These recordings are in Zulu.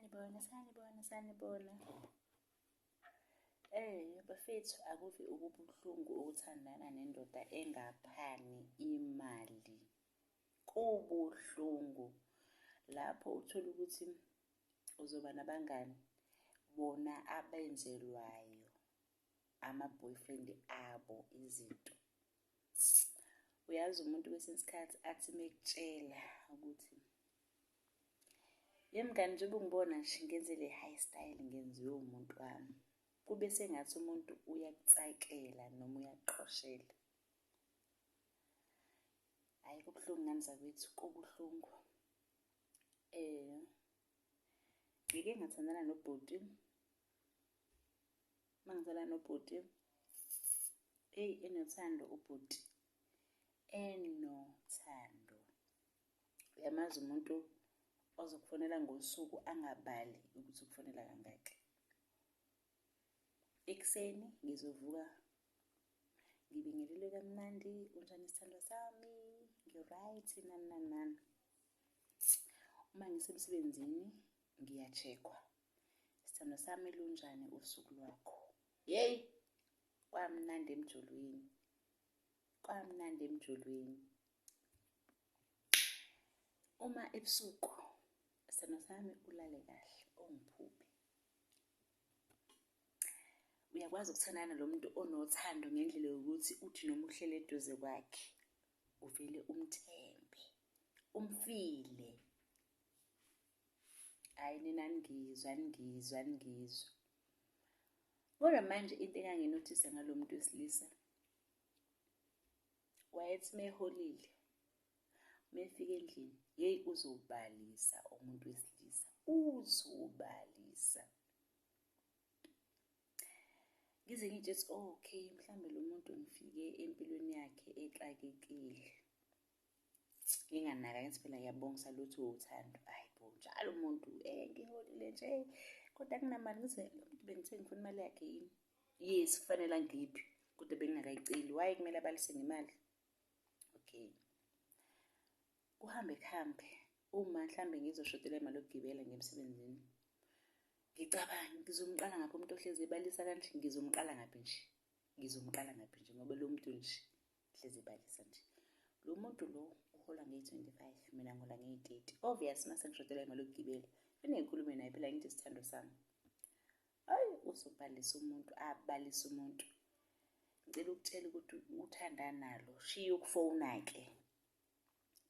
Sanibona, sanibona, sanibona. Bafethu akuve kubuhlungu ukuthandana nendoda engaphani imali, kubuhlungu. Lapho uthole ukuthi uzoba nabangani bona abenzelwayo ama-boyfriend abo izinto. Uyazi umuntu kwesinye isikhathi athi mekutshela ukuthi, ye mngani njengoba ungibona nje ngenze le hairstyle ngenziwe umuntu wami, kube sengathi umuntu uyakutsakela noma uyakuqhoshela. Hhayi kubuhlungu ngane zakwethu kubuhlungu. Ngike ngathandana nobhuti, mangithandana nobhuti eyi enothando ubhuti, enothando. Uyamazi umuntu ozokufonela ngosuku angabali ukuthi ukufonela kangaki. Ekuseni ngizovuka ngibingelele kamnandi, unjani sithandwa sami, ngi-right nani nani nani. Uma ngisemsebenzini ngiya-check-wa, sithandwa sami lunjani usuku lwakho? Yeyi kwamnandi emjolweni, kwamnandi emjolweni. Uma ebusuku sithandwa sami ulale kahle ungiphuphe. Uyakwazi ukuthandana nalo muntu onothando ngendlela yokuthi uthi noma uhleli eduze kwakhe uvele umthembe, umfile. Hhayi nina aningizwa, aningizwa, aningizwa. Kodwa manje into enganginothisa ngalo muntu wesilisa wayethi meholile mefika endlini, yeyi uzobalisa umuntu wesilisa, uzobalisa. Ngize ngiy'tshele ukuthi okay mhlawumbe lo muntu ngifike empilweni yakhe exakekile. Nginganaki angithi phela ngiyabongisa lutho uthando, hhayi bo njalo umuntu ngiholile nje kodwa anginamali. Ngithi lo muntu bengithe ngifuna imali yakhe yini? Yes, kufanele angiphe kodwa bengingakayiceli, why kumele abalise ngemali? Okay, kuhambe kuhambe uma mhlambe ngizoshotelwa imali yokugibela ngiya emsebenzini, ngicabange ngizomqala ngaphi umuntu ohlezi ebalisa kanje, ngizomqala ngaphi nje, ngizomqala ngaphi nje ngoba lo muntu nje hlezi ebalisa nje. Lo muntu lo uhola ngeyi-25 mina ngihola ngeyi-30. Obvious mase ngishotelwa imali yokugibela kufanele ngikhulume naye phela angithi isithandwa sami. Hayi uzobalisa umuntu abalise umuntu. Ngicela ukutshela ukuthi uthandana nalo shiya ukufona-ke.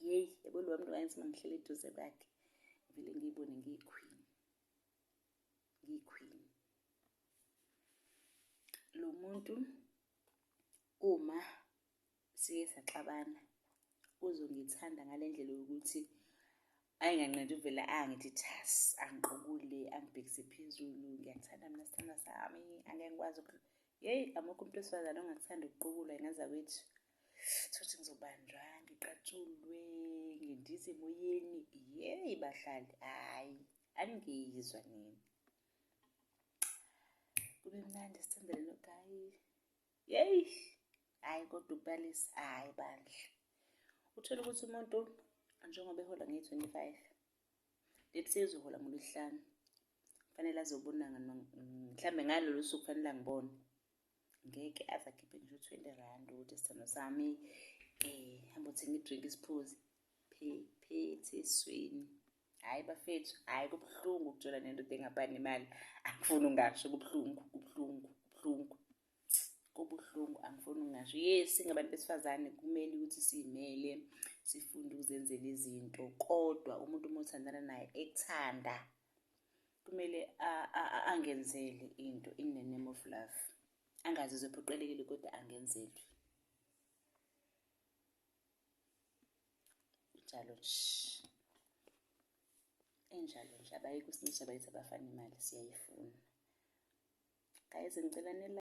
Yeyi yabo lowa muntu wayengithi mangihleli eduze kwakhe ngivele ngiyibone ngiyi-queen, ngiyi-queen. Lo muntu uma sike saxabana uzongithanda ngale ndlela yokuthi ayinganqindi uvele angithi thasi, angiqukule, angibhekise phezulu, ngiyakuthanda mina sithandwa sami, angeke ngikwazi . Yeyi amukho umuntu wesifazane ongakuthanda ukuqukulwa y'ngane zakwethu. Tholukuthi ngizobanjwa ngiqatshulwe, ngindize emoyeni, yeyi bahlali hhayi aningizwa nina. Kube mnandi sithandane nogayi, yeyi hhayi kodwa ukubalisa hhayi bandla. Uthole ukuthi umuntu njengoba ehola ngeyi-25, let's say uzohola ngoLwesihlanu, kufanele azobona mhlambe ngalolo suku kufanele angibone. Ngeke aze akhiphe ngisho u-20 rand ukuthi sithandwa sami hamba othenga i-drink siphuze. Phephethe esweni. Hhayi bafethu, hhayi kubuhlungu ukujola nendoda engapani imali. Angifuni ukungasho kubuhlungu, kubuhlungu, kubuhlungu. Kubuhlungu angifuni ukungasho. Yes, singabantu besifazane kumele ukuthi siy'mele, sifunde ukuzenzela izinto kodwa umuntu uma uthandana naye ekuthanda kumele angenzele into in the name of love. Angazizwa ephoqelekile kodwa angenzelwe. Injalo nje. Injalo nje abayeke usincisha bakithi abafana imali siyayifuna. Guys ngicela ni.